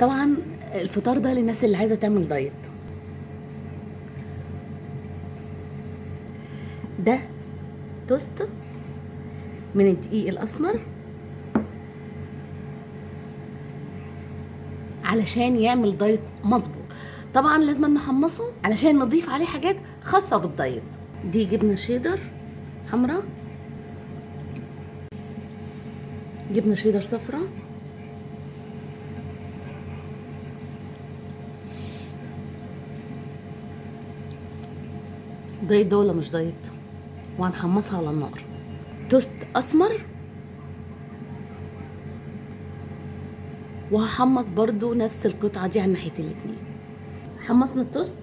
طبعا الفطار ده للناس اللي عايزه تعمل دايت. ده توست من الدقيق الاسمر علشان يعمل دايت مظبوط. طبعا لازم نحمصه علشان نضيف عليه حاجات خاصة بالدايت. دي جبنه شيدر حمراء، جبنه شيدر صفراء، دايت ده ولا مش دايت؟ وهنحمصها على النار. توست اسمر، وهحمص برضو نفس القطعة دي على الناحيتين الاتنين. حمصنا التوست،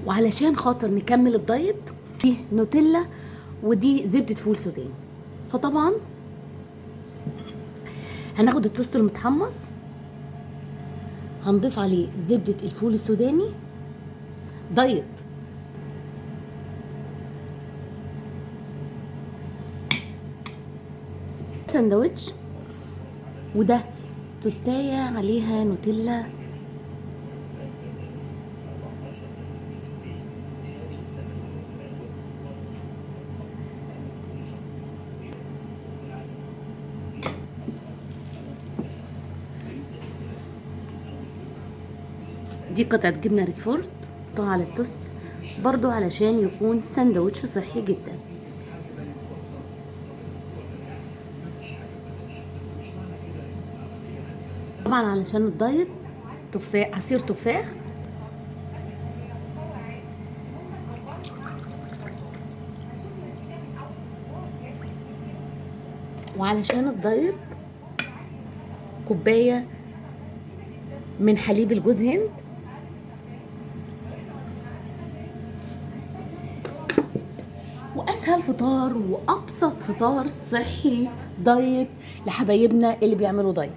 وعلشان خاطر نكمل الدايت دي نوتيلا ودي زبدة فول سوداني. فطبعا هناخد التوست المتحمص، هنضيف عليه زبدة الفول السوداني دايت، سندوتش، وده توستاية عليها نوتيلا. دي قطعة جبنة ريكفورد حطها على التوست برضو علشان يكون سندوتش صحي جدا. طبعا علشان الدايت تفاح، عصير تفاح، وعلشان الدايت كوباية من حليب الجوز هند، واسهل فطار وابسط فطار صحي دايت لحبايبنا اللي بيعملوا دايت.